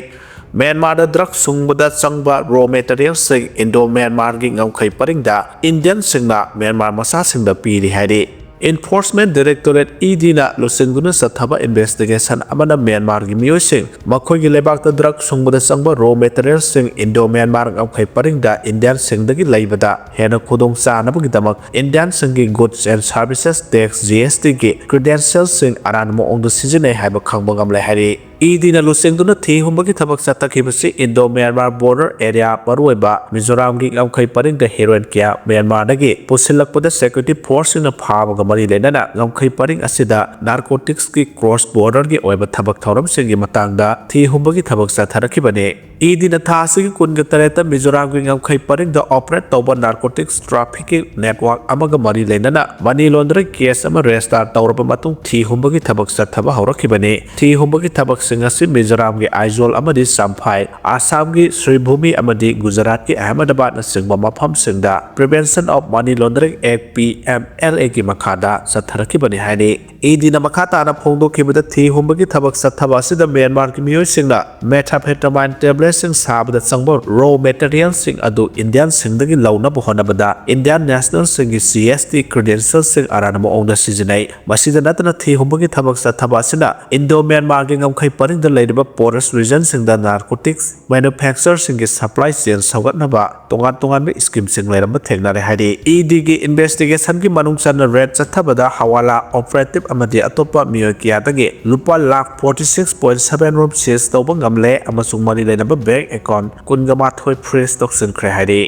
ꯃ꯭ꯌꯥꯟꯃꯥꯔꯗ drug ꯁꯨꯡꯕꯗ ꯆꯪꯕ raw materialꯁꯤꯡ ꯏꯟꯗꯣ ꯃ꯭ꯌꯥꯟꯃꯥꯔꯒꯤ ꯉꯝꯈꯩ ꯄꯔꯤꯡꯗ ꯏꯟꯗꯤꯌꯟꯁꯤꯡꯅ ꯃ꯭ꯌꯥꯟꯃꯥꯔ ꯃꯆꯥꯁꯤꯡꯗ ꯄꯤꯔꯤ ꯍꯥꯏꯔꯤ꯫ Enforcement Directorate, ED ꯅ ꯂꯨꯆꯤꯡꯗꯨꯅ ꯆꯠꯊꯕ investigation ꯑꯃꯅ ꯃ꯭ꯌꯥꯟꯃꯥꯔꯒꯤ ꯃꯤꯑꯣꯏꯁꯤꯡ ꯃꯈꯣꯏꯒꯤ ꯂꯩꯕꯥꯛꯇ drug ꯁꯨꯡꯕꯗ ꯆꯪꯕ raw material ꯁꯤꯡ Indo Myanmar ꯉꯝꯈꯩ ꯄꯔꯤꯡꯗ Indian ꯁꯤꯡꯗꯒꯤ ꯂꯩꯕꯗ ꯍꯦꯟꯅ ꯈꯨꯗꯣꯡ ꯆꯥꯅꯕꯒꯤꯗꯃꯛ Indian ꯁꯤꯡꯒꯤ Goods and Services Tax, GST ꯒꯤ credential ꯁꯤꯡ ꯑꯔꯥꯟꯕ ꯃꯑꯣꯡꯗ ꯁꯤꯖꯤꯟꯅꯩ ꯍꯥꯏꯕ ꯈꯪꯕ ꯉꯝꯂꯦ ꯍꯥꯏꯔꯤ꯫ ED ꯅ ꯂꯨꯆꯤꯡꯗꯨꯅ ꯊꯤ ꯍꯨꯝꯕꯒꯤ ꯊꯕꯛ ꯆꯠꯊꯈꯤꯕꯁꯤ Indo Myanmar border area, ꯃꯔꯨꯑꯣꯏꯕ ꯃꯤꯖꯣꯔꯥꯝꯒꯤ ꯉꯝꯈꯩ ꯄꯔꯤꯡꯗ heroin ꯀꯌꯥ ꯃ꯭ꯌꯥꯟꯃꯥꯔꯗꯒꯤ ꯄꯨꯁꯤꯜꯂꯛꯄꯗ security force ꯁꯤꯡꯅ ꯐꯥꯕꯒ ꯃꯔꯤ ꯂꯩꯅꯅ ꯉꯝꯈꯩ ꯄꯔꯤꯡ ꯑꯁꯤꯗ narcotics ꯀꯤ cross border ꯒꯤ ꯑꯣꯏꯕ ꯊꯕꯛ ꯊꯧꯔꯝꯁꯤꯡꯒꯤ ꯃꯇꯥꯡꯗ ꯊꯤ ꯍꯨꯝꯕꯒꯤ ꯊꯕꯛ ꯆꯠꯊꯔꯛꯈꯤꯕꯅꯤ꯫ ED ꯅ ꯊꯥ ꯑꯁꯤꯒꯤ ꯀꯨꯟꯒ ꯇꯔꯦꯠꯇ ꯃꯤꯖꯣꯔꯥꯝꯒꯤ ꯉꯝꯈꯩ ꯄꯔꯤꯡꯗ operate ꯇꯧꯕ narcotics trafficking network ꯑꯃꯒ ꯃꯔꯤ ꯂꯩꯅꯅ money laundering case ꯑꯃ register ꯇꯧꯔꯕ ꯃꯇꯨꯡ ꯊꯤ ꯍꯨꯝꯕꯒꯤ ꯊꯕꯛ ꯆꯠꯊꯕ ꯍꯧꯔꯛꯈꯤꯕꯅꯤ꯫ ꯊꯤ ꯍꯨꯝꯕꯒꯤ ꯊꯕꯛꯁꯤꯡ ꯑꯁꯤ ꯃꯤꯖꯣꯔꯥꯝꯒꯤ ꯑꯥꯏꯖꯣꯜ ꯑꯃꯗꯤ ꯆꯝꯐꯥꯏ, ꯑꯁꯥꯝꯒꯤ ꯁ꯭ꯔꯤꯚꯨꯃꯤ ꯑꯃꯗꯤ ꯒꯨꯖꯔꯥꯠꯀꯤ ꯑꯍꯃꯗꯕꯥꯗꯅꯆꯤꯡꯕ ꯃꯐꯝꯁꯤꯡꯗ Prevention of Money Laundering Act, PMLA ꯒꯤ ꯃꯈꯥꯗ ꯆꯠꯊꯔꯛꯈꯤꯕꯅꯤ ꯍꯥꯏꯔꯤ꯫ ED ꯅ ꯃꯈꯥ ꯇꯥꯅ ꯐꯣꯡꯗꯣꯛꯈꯤꯕꯗ, ꯊꯤ ꯍꯨꯝꯕꯒꯤ ꯊꯕꯛ ꯆꯠꯊꯕ ꯑꯁꯤꯗ ꯃ꯭ꯌꯥꯟꯃꯥꯔꯒꯤ ꯃꯤꯑꯣꯏꯁꯤꯡꯅ methamphetamine tablet ꯁꯤꯡ ꯁꯥꯕꯗ ꯆꯪꯕ raw material ꯁꯤꯡ ꯑꯗꯨ Indian ꯁꯤꯡꯗꯒꯤ ꯂꯧꯅꯕ ꯍꯣꯠꯅꯕꯗ Indian national ꯁꯤꯡꯒꯤ GST credential ꯁꯤꯡ ꯑꯔꯥꯟꯕ ꯃꯑꯣꯡꯗ ꯁꯤꯖꯤꯟꯅꯩ꯫ ꯃꯁꯤꯗ ꯅꯠꯇꯅ, ꯊꯤ ꯍꯨꯝꯕꯒꯤ ꯊꯕꯛ ꯆꯠꯊꯕ ꯑꯁꯤꯅ Indo Myanmar ꯒꯤ ꯉꯝꯈꯩ ꯄꯔꯤꯡꯗ ꯂꯩꯔꯤꯕ forest region ꯁꯤꯡꯗ narcotics manufacturer ꯁꯤꯡꯒꯤ supply chain ꯁꯧꯒꯠꯅꯕ ꯇꯣꯉꯥꯟ ꯇꯣꯉꯥꯟꯕ scheme ꯁꯤꯡ ꯂꯩꯔꯝꯕ ꯊꯦꯡꯅꯔꯦ ꯍꯥꯏꯔꯤ꯫ ED ꯒꯤ investigation ꯒꯤ ꯃꯅꯨꯡ ꯆꯟꯅ raid ꯆꯠꯊꯕꯗ ꯍꯋꯥꯂꯥ operative ꯑꯃꯗꯤ ꯑꯇꯣꯞꯄ ꯃꯤꯑꯣꯏ ꯀꯌꯥꯗꯒꯤ ꯂꯨꯄꯥ lakh forty six point seven ꯔꯣꯝ seize ꯇꯧꯕ ꯉꯝꯂꯦ ꯑꯃꯁꯨꯡ ꯃꯔꯤ ꯂꯩꯅꯕ bank account ꯀꯨꯟꯒ ꯃꯥꯊꯣꯏ freeze ꯇꯧꯁꯤꯟꯈ꯭ꯔꯦ ꯍꯥꯏꯔꯤ꯫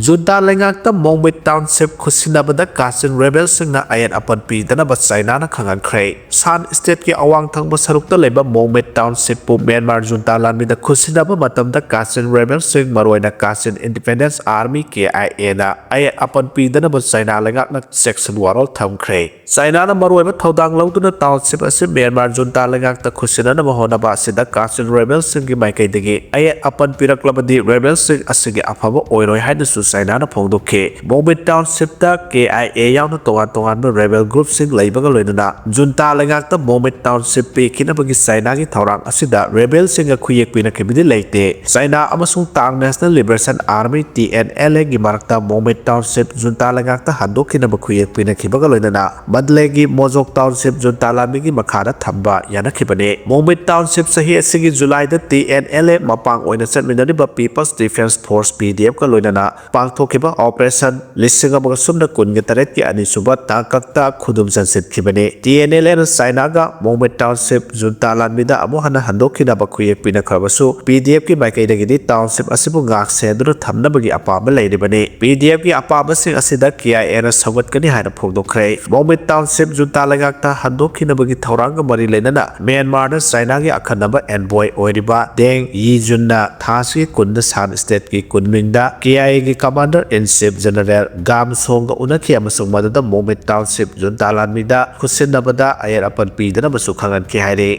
Junta ꯂꯩꯉꯥꯛꯇ ꯃꯣꯡꯃꯤꯠ township ꯈꯨꯠꯁꯤꯟꯅꯕꯗ ꯀꯥꯆꯤꯟ rebel ꯁꯤꯡꯅ ꯑꯌꯦꯠ ꯑꯄꯟ ꯄꯤꯗꯅꯕ ꯆꯥꯏꯅꯥꯅ ꯈꯪꯍꯟꯈ꯭ꯔꯦ꯫ ꯁꯥꯟ state ꯀꯤ ꯑꯋꯥꯡ ꯊꯪꯕ ꯁꯔꯨꯛꯇ ꯂꯩꯕ ꯃꯣꯡꯃꯤꯠ township ꯄꯨ ꯃ꯭ꯌꯥꯟꯃꯥꯔ junta ꯂꯥꯟꯃꯤꯗ ꯈꯨꯠꯁꯤꯟꯅꯕ ꯃꯇꯝꯗ ꯀꯥꯆꯤꯟ rebel ꯁꯤꯡ, ꯃꯔꯨꯑꯣꯏꯅ Kachin Independence Army, KIA ꯅ ꯑꯌꯦꯠ ꯑꯄꯟ ꯄꯤꯗꯅꯕ ꯆꯥꯏꯅꯥ ꯂꯩꯉꯥꯛꯅ sanction warrant ꯊꯝꯈ꯭ꯔꯦ꯫ ꯆꯥꯏꯅꯥꯅ ꯃꯔꯨꯑꯣꯏꯕ ꯊꯧꯗꯥꯡ ꯂꯧꯗꯨꯅ township ꯑꯁꯤ ꯃ꯭ꯌꯥꯟꯃꯥꯔ junta ꯂꯩꯉꯥꯛꯇ ꯈꯨꯠꯁꯤꯟꯅꯅꯕ ꯍꯣꯠꯅꯕ ꯑꯁꯤꯗ ꯀꯥꯆꯤꯟ rebel ꯁꯤꯡꯒꯤ ꯃꯥꯏꯀꯩꯗꯒꯤ ꯑꯌꯦꯠ ꯑꯄꯟ ꯄꯤꯔꯛꯂꯕꯗꯤ, rebel ꯁꯤꯡ ꯑꯁꯤꯒꯤ ꯑꯐꯕ ꯑꯣꯏꯔꯣꯏ ꯍꯥꯏꯅꯁꯨ ꯆꯥꯏꯅꯥꯅ ꯐꯣꯡꯗꯣꯛꯈꯤ꯫ ꯃꯣꯡꯃꯤꯠ ꯇꯥꯎꯟꯁꯤꯞꯇ ꯀꯦ ꯑꯥꯏ ꯑꯦ ꯌꯥꯎꯅ ꯇꯣꯉꯥꯟ ꯇꯣꯉꯥꯟꯕ ꯔꯦꯕꯦꯜ ꯒ꯭ꯔꯨꯞꯁꯤꯡ ꯂꯩꯕꯒ ꯂꯣꯏꯅꯅ ꯖꯨꯟꯇꯥ ꯂꯩꯉꯥꯛꯇ ꯃꯣꯡꯃꯤꯠ ꯇꯥꯎꯟꯁꯤꯞ ꯄꯤꯈꯤꯅꯕꯒꯤ ꯆꯥꯏꯅꯥꯒꯤ ꯊꯧꯔꯥꯡ ꯑꯁꯤꯗ ꯔꯦꯕꯦꯜꯁꯤꯡꯒ ꯈꯨꯌꯦꯛ ꯄꯤꯅꯈꯤꯕꯗꯤ ꯂꯩꯇꯦ꯫ ꯆꯥꯏꯅꯥ ꯑꯃꯁꯨꯡ ꯇꯥꯡ national liberation army, T N L ꯑꯦꯒꯤ ꯃꯔꯛꯇ ꯃꯣꯡꯃꯤꯠ ꯇꯥꯎꯟꯁꯤꯞ ꯖꯨꯟꯇꯥ ꯂꯩꯉꯥꯛꯇ ꯍꯟꯗꯣꯛꯈꯤꯅꯕ ꯈꯨꯌꯦꯛ ꯄꯤꯅꯈꯤꯕꯒ ꯂꯣꯏꯅꯅ ꯃꯟꯗꯂꯦꯒꯤ ꯃꯣꯖꯣꯛ ꯇꯥꯎꯟꯁꯤꯞ ꯖꯨꯟꯇꯥ ꯂꯥꯟꯃꯤꯒꯤ ꯃꯈꯥꯗ ꯊꯝꯕ ꯌꯥꯅꯈꯤꯕꯅꯤ꯫ ꯃꯣꯡꯃꯤꯠ ꯇꯥꯎꯟꯁꯤꯞ ꯆꯍꯤ ꯑꯁꯤꯒꯤ ꯖꯨꯂꯥꯏꯗ ꯇꯤ ꯑꯦꯟ ꯑꯦꯜ ꯑꯦ ꯃꯄꯥꯡ ꯑꯣꯏꯅ ꯆꯠꯃꯤꯟꯅꯔꯤꯕ ꯄꯤꯄꯜꯁ ꯗꯤꯐꯦꯟꯁ ꯐꯣꯔꯁ, ꯄꯤ ꯗꯤ ꯑꯦꯐꯀ ꯂꯣꯏꯅꯅ ꯄꯥꯡꯊꯣꯛꯈꯤꯕ ꯑꯣꯄꯔꯦꯁꯟ ꯂꯤꯁꯤꯡ ꯑꯃꯒ ꯁꯨꯞꯅ ꯀꯨꯟꯒ ꯇꯔꯦꯠꯀꯤ ꯑꯅꯤꯁꯨꯕ ꯇꯥꯡꯀꯛꯇ ꯈꯨꯗꯨꯝ ꯆꯟꯁꯤꯟꯈꯤꯕꯅꯤ꯫ ꯇꯤ ꯑꯦꯟ ꯑꯦꯜ ꯑꯦꯅ ꯆꯥꯏꯅꯥꯒ ꯃꯣꯡꯃꯤꯠ ꯇꯥꯎꯟꯁꯤꯞ ꯖꯨꯟꯇꯥ ꯂꯥꯟꯃꯤꯗ ꯑꯃꯨꯛ ꯍꯟꯅ ꯍꯟꯗꯣꯛꯈꯤꯅꯕ ꯈꯨꯌꯦꯛ ꯄꯤꯅꯈ꯭ꯔꯕꯁꯨ, ꯄꯤ ꯗꯤ ꯑꯦꯐꯀꯤ ꯃꯥꯏꯀꯩꯗꯒꯤꯗꯤ ꯇꯥꯎꯟꯁꯤꯞ ꯑꯁꯤꯕꯨ ꯉꯥꯛ ꯁꯦꯟꯗꯨꯅ ꯊꯝꯅꯕꯒꯤ ꯑꯄꯥꯝꯕ ꯂꯩꯔꯤꯕꯅꯤ꯫ ꯄꯤ ꯗꯤ ꯑꯦꯐꯀꯤ ꯑꯄꯥꯝꯕꯁꯤꯡ ꯑꯁꯤꯗ ꯀꯦ ꯑꯥꯏ ꯑꯦꯅ ꯁꯧꯒꯠꯀꯅꯤ ꯍꯥꯏꯅ ꯐꯣꯡꯗꯣꯛꯈ꯭ꯔꯦ꯫ ꯃꯣꯡꯃꯤꯠ ꯇꯥꯎꯟꯁꯤꯞ ꯖꯨꯟꯇꯥ ꯂꯩꯉꯥꯛꯇ ꯍꯟꯗꯣꯛꯈꯤꯅꯕꯒꯤ ꯊꯧꯔꯥꯡꯒ ꯃꯔꯤ ꯂꯩꯅꯅ ꯃ꯭ꯌꯥꯟꯃꯥꯔꯗ ꯆꯥꯏꯅꯥꯒꯤ ꯑꯈꯟꯅꯕ ꯑꯦꯟꯚꯣꯏ ꯑꯣꯏꯔꯤꯕ ꯗꯦꯡ ꯌꯤꯖꯨꯟꯅ ꯊꯥ ꯑꯁꯤꯒꯤ ꯀꯨꯟꯗ ꯁꯥꯟ ꯁ꯭ꯇꯦꯠꯀꯤ ꯀꯨꯟ ꯃꯤꯡꯗ ꯀꯦ ꯑꯥꯏ ꯑꯦꯒꯤ ꯀꯃꯥꯟꯗꯔ ꯏꯟ ꯆꯤꯐ ꯖꯦꯅꯔꯦꯜ ꯒꯥꯝ ꯁꯣꯡꯒ ꯎꯅꯈꯤ ꯑꯃꯁꯨꯡ ꯃꯗꯨꯗ ꯃꯣꯡꯃꯤꯠ ꯇꯥꯎꯟꯁꯤꯞ ꯖꯨꯟꯇꯥ ꯂꯥꯟꯃꯤꯗ ꯈꯨꯠꯁꯤꯟꯅꯕꯗ ꯑꯌꯦꯠ ꯑꯄꯟ ꯄꯤꯗꯅꯕꯁꯨ ꯈꯪꯍꯟꯈꯤ ꯍꯥꯏꯔꯤ꯫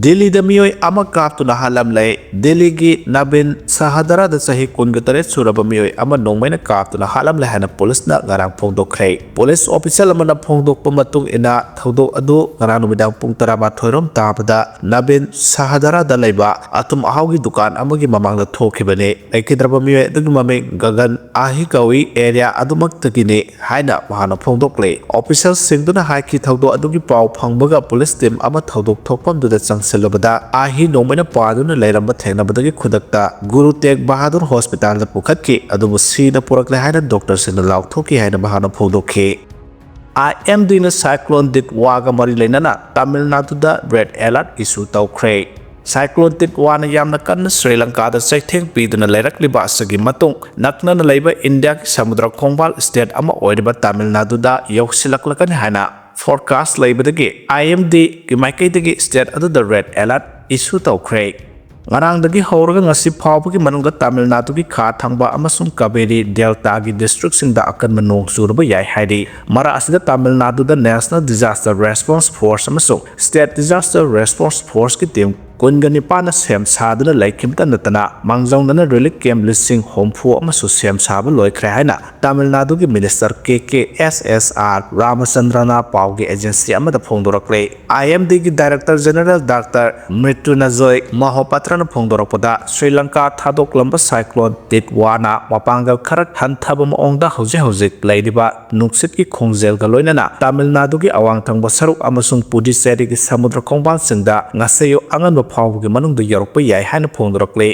ꯗꯤꯜꯂꯤꯗ ꯃꯤꯑꯣꯏ ꯑꯃ ꯀꯥꯞꯇꯨꯅ ꯍꯥꯠꯂꯝꯂꯦ꯫ ꯗꯤꯜꯂꯤꯒꯤ ꯅꯕꯤꯟ ꯁꯍꯗꯔꯥꯗ ꯆꯍꯤ ꯀꯨꯟꯒ ꯇꯔꯦꯠ ꯁꯨꯔꯕ ꯃꯤꯑꯣꯏ ꯑꯃ ꯅꯣꯡꯃꯩꯅ ꯀꯥꯞꯇꯨꯅ ꯍꯥꯠꯂꯝꯂꯦ ꯍꯥꯏꯅ ꯄꯨꯂꯤꯁꯅ ꯉꯔꯥꯡ ꯐꯣꯡꯗꯣꯛꯈ꯭ꯔꯦ꯫ ꯄꯨꯂꯤꯁ ꯑꯣꯐꯤꯁꯤꯌꯦꯜ ꯑꯃꯅ ꯐꯣꯡꯗꯣꯛꯄ ꯃꯇꯨꯡ ꯏꯟꯅ, ꯊꯧꯗꯣꯛ ꯑꯗꯨ ꯉꯔꯥꯡ ꯅꯨꯃꯤꯗꯥꯡ ꯄꯨꯡ ꯇꯔꯥꯃꯥꯊꯣꯏ ꯔꯣꯝ ꯇꯥꯕꯗ ꯅꯕꯤꯟ ꯁꯍꯗꯔꯥꯗ ꯂꯩꯕ ꯑꯊꯨꯝ ꯑꯍꯥꯎꯒꯤ ꯗꯨꯀꯥꯟ ꯑꯃꯒꯤ ꯃꯃꯥꯡꯗ ꯊꯣꯛꯈꯤꯕꯅꯤ꯫ ꯂꯩꯈꯤꯗ꯭ꯔꯕ ꯃꯤꯑꯣꯏ ꯑꯗꯨꯒꯤ ꯃꯃꯤꯡ ꯒꯒꯟ ꯑꯥꯍꯤ ꯀꯧꯏ, ꯑꯦꯔꯤꯌꯥ ꯑꯗꯨꯃꯛꯇꯒꯤꯅꯤ ꯍꯥꯏꯅ ꯃꯍꯥꯛꯅ ꯐꯣꯡꯗꯣꯛꯂꯦ꯫ ꯑꯣꯐꯤꯁꯤꯌꯦꯜꯁꯤꯡꯗꯨꯅ ꯍꯥꯏꯈꯤ, ꯊꯧꯗꯣꯛ ꯑꯗꯨꯒꯤ ꯄꯥꯎ ꯐꯪꯕꯒ ꯄꯨꯂꯤꯁ ꯇꯤꯝ ꯑꯃ ꯊꯧꯗꯣꯛ ꯊꯣꯛꯐꯝꯗꯨꯗ ꯆꯪꯁꯤꯜꯂꯨꯕꯗ ꯑꯥꯍꯤ ꯅꯣꯡꯃꯩꯅ ꯄꯥꯗꯨꯅ ꯂꯩꯔꯝꯕ ꯊꯦꯡꯅꯕꯗꯒꯤ ꯈꯨꯗꯛꯇ ꯒꯨꯔꯨ ꯇꯦꯒ ꯕꯍꯥꯗꯨꯔ ꯍꯣꯁꯄꯤꯇꯥꯜꯗ ꯄꯨꯈꯠꯈꯤ, ꯑꯗꯨꯕꯨ ꯁꯤꯅ ꯄꯨꯔꯛꯂꯦ ꯍꯥꯏꯅ ꯗꯣꯛꯇꯔꯁꯤꯡꯅ ꯂꯥꯎꯊꯣꯛꯈꯤ ꯍꯥꯏꯅ ꯃꯍꯥꯛꯅ ꯐꯣꯡꯗꯣꯛꯈꯤ꯫ ꯑꯥꯏ ꯑꯦꯝ ꯗꯤꯅ ꯁꯥꯏꯀ꯭ꯂꯣꯟ ꯗꯤꯠꯋꯥꯒ ꯃꯔꯤ ꯂꯩꯅꯅ ꯇꯥꯃꯤꯜ ꯅꯥꯗꯨꯗ ꯔꯦꯗ ꯑꯦꯂꯔꯠ ꯏꯁꯨ ꯇꯧꯈ꯭ꯔꯦ꯫ ꯁꯥꯏꯀ꯭ꯂꯣꯟ ꯗꯤꯠꯋꯥꯅ ꯌꯥꯝꯅ ꯀꯟꯅ ꯁ꯭ꯔꯤ ꯂꯪꯀꯥꯗ ꯆꯩꯊꯦꯡ ꯄꯤꯗꯨꯅ ꯂꯩꯔꯛꯂꯤꯕ ꯑꯁꯤꯒꯤ ꯃꯇꯨꯡ ꯅꯛꯅꯅ ꯂꯩꯕ ꯏꯟꯗꯤꯌꯥꯒꯤ ꯁꯃꯨꯗ꯭ꯔ ꯈꯣꯡꯕꯥꯜ ꯁ꯭ꯇꯦꯠ ꯑꯃ ꯑꯣꯏꯔꯤꯕ ꯇꯥꯃꯤꯜ ꯅꯥꯗꯨꯗ ꯌꯧꯁꯤꯜꯂꯛꯂꯒꯅꯤ ꯍꯥꯏꯅ ꯐꯣꯔꯀꯥꯁ ꯂꯩꯕꯗꯒꯤ ꯑꯥꯏ ꯑꯦꯝ ꯗꯤꯒꯤ ꯃꯥꯏꯀꯩꯗꯒꯤ ꯁ꯭ꯇꯦꯠ ꯑꯗꯨꯗ ꯔꯦꯗ ꯑꯦꯂꯔꯠ ꯏꯁꯨ ꯇꯧꯈ꯭ꯔꯦ꯫ ꯉꯔꯥꯡꯗꯒꯤ ꯍꯧꯔꯒ ꯉꯁꯤ ꯐꯥꯎꯕꯒꯤ ꯃꯅꯨꯡꯗ ꯇꯥꯃꯤꯜ ꯅꯥꯗꯨꯒꯤ ꯈꯥ ꯊꯪꯕ ꯑꯃꯁꯨꯡ ꯀꯥꯕꯦꯔꯤ ꯗꯦꯜꯇꯥꯒꯤ ꯗꯤꯁꯇ꯭ꯔꯤꯛꯁꯤꯡꯗ ꯑꯀꯟꯕ ꯅꯣꯡ ꯆꯨꯔꯕ ꯌꯥꯏ ꯍꯥꯏꯔꯤ꯫ ꯃꯔꯛ ꯑꯁꯤꯗ ꯇꯥꯃꯤꯜ ꯅꯥꯗꯨꯗ ꯅꯦꯁꯅꯦꯜ ꯗꯤꯖꯥꯁꯇꯔ ꯔꯦꯁꯄꯣꯟꯁ ꯐꯣꯔꯁ ꯑꯃꯁꯨꯡ ꯁ꯭ꯇꯦꯠ ꯗꯤꯖꯥꯁꯇꯔ ꯔꯦꯁꯄꯣꯟꯁ ꯐꯣꯔꯁꯀꯤ ꯇꯤꯝ ꯀꯨꯟꯒ ꯅꯤꯄꯥꯟꯅ ꯁꯦꯝ ꯁꯥꯗꯨꯅ ꯂꯩꯈꯤꯕꯇ ꯅꯠꯇꯅ, ꯃꯥꯡꯖꯧꯅꯅ ꯔꯤꯂꯤꯐ ꯀꯦꯝꯞ ꯂꯤꯁꯤꯡ ꯍꯨꯝꯐꯨ ꯑꯃꯁꯨ ꯁꯦꯝ ꯁꯥꯕ ꯂꯣꯏꯈ꯭ꯔꯦ ꯍꯥꯏꯅ ꯇꯥꯃꯤꯜ ꯅꯥꯗꯨꯒꯤ ꯃꯤꯅꯤꯁꯇꯔ ꯀꯦ ꯀꯦ ꯑꯦꯁ ꯑꯦꯁ ꯑꯥꯔ ꯔꯥꯃꯆꯟꯗ꯭ꯔꯅ ꯄꯥꯎꯒꯤ ꯑꯦꯖꯦꯟꯁꯤ ꯑꯃꯗ ꯐꯣꯡꯗꯣꯔꯛꯂꯦ꯫ ꯑꯥꯏ ꯑꯦꯝ ꯗꯤꯒꯤ ꯗꯥꯏꯔꯦꯛꯇꯔ ꯖꯦꯅꯔꯦꯜ ꯗꯥꯛꯇꯔ ꯃ꯭ꯔꯤꯇ꯭ꯌꯨꯅꯖꯣꯏ ꯃꯍꯣꯄꯥꯇ꯭ꯔꯅ ꯐꯣꯡꯗꯣꯔꯛꯄꯗ, ꯁ꯭ꯔꯤ ꯂꯪꯀꯥ ꯊꯥꯗꯣꯛꯂꯝꯕ ꯁꯥꯏꯀ꯭ꯂꯣꯟ ꯇꯤꯠꯋꯥꯅ ꯃꯄꯥꯡꯒꯜ ꯈꯔ ꯍꯟꯊꯕ ꯃꯑꯣꯡꯗ ꯍꯧꯖꯤꯛ ꯍꯧꯖꯤꯛ ꯂꯩꯔꯤꯕ ꯅꯨꯡꯁꯤꯠꯀꯤ ꯈꯣꯡꯖꯦꯜꯒ ꯂꯣꯏꯅꯅ ꯇꯥꯃꯤꯜ ꯅꯥꯗꯨꯒꯤ ꯑꯋꯥꯡ ꯊꯪꯕ ꯁꯔꯨꯛ ꯑꯃꯁꯨꯡ ꯄꯨꯗꯨꯆꯦꯔꯤꯒꯤ ꯁꯃꯨꯗ꯭ꯔ ꯈꯣꯡꯕꯥꯟꯁꯤꯡꯗ ꯉꯁꯤꯌꯨꯛ ꯑꯉꯟꯕ ꯐꯥꯎꯕꯒꯤ ꯃꯅꯨꯡꯗ ꯌꯧꯔꯛꯄ ꯌꯥꯏ ꯍꯥꯏꯅ ꯐꯣꯡꯗꯣꯔꯛꯂꯤ꯫